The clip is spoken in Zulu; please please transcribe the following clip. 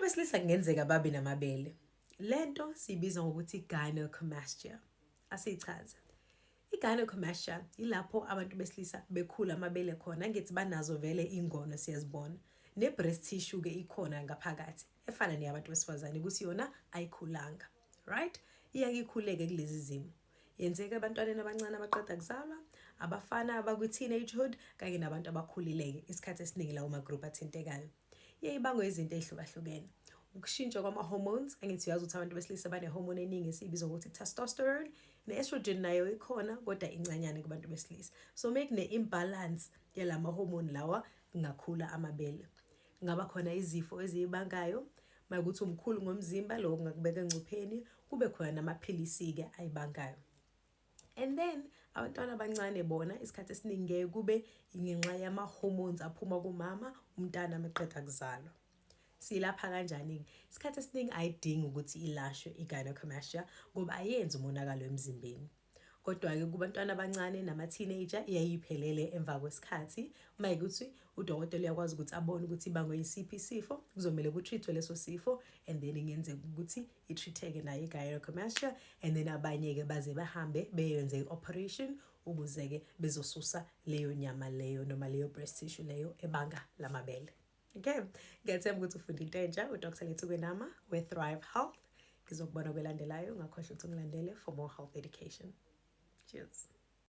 Besilisa kungenzeka babe namabele. Lento siyibiza ngokuthi gynecomastia. Asiyichaze. I-gynecomastia ilapho abantu besilisa bekhula amabele khona, ngithi banazo vele ingono, siyazibona. Ne-breast tissue-ke ikhona ngaphakathi efana neyabantu besifazane, ukuthi yona ayikhulanga. Right? Iyake ikhuleke kulezi zimo. Yenzeka ebantwaneni abancane abaqeda kuzalwa, abafana abakwi-teenagehood kanye nabantu abakhulile-ke, isikhathi esiningi lawo ma-group athintekayo. Iye ibangwe izinto ey'hlukahlukene. Ukushintsha kwama-hormones, angithi uyazi ukuthi abantu besilisa bane-hormone eningi esiyibiza ngokuthi testosterone, ne-estrogen nayo ikhona kodwa incanyane kubantu besilisa. So uma kune-imbalance yalama-hormone lawa, kungakhula amabele. Kungaba khona izifo eziyibangayo, makuthi umkhulu ngomzimba, lokho kungakubeka engcupheni, kube khona namaphilisi-ke ayibangayo. And then abantwana abancane bona isikhathi esiningi ngeke kube ngenxa yama-hormones aphuma kumama umntana meqeda kuzalwa. Siyilapha kanjani-ke? Isikhathi esiningi ayidingi ukuthi ilashwe i-gynecomastia ngoba ayenzi umonakalo emzimbeni. Kodwa-ke kubantwana abancane nama-teenager iyaye iphelele emva kwesikhathi. Uma ukuthi udokotela uyakwazi ukuthi abone ukuthi ibangwe yisiphi isifo, kuzomele ku-treat-we leso sifo and then kungenzeka ukuthi i-treat-eke nayo i-gynecomastia, and then abanye-ke baze bahambe beyenze i-operation ukuze-ke bezosusa leyo nyama leyo noma leyo breast tissue leyo ebanga lamabele. Okay, ngiyathemba ukuthi ufunde into entsha. UDr Lethu Kwenama we-Thrive Health. Ngizokubona kwelandelayo, ungakhohlwa ukuthi ungilandele for more health education. Cheers.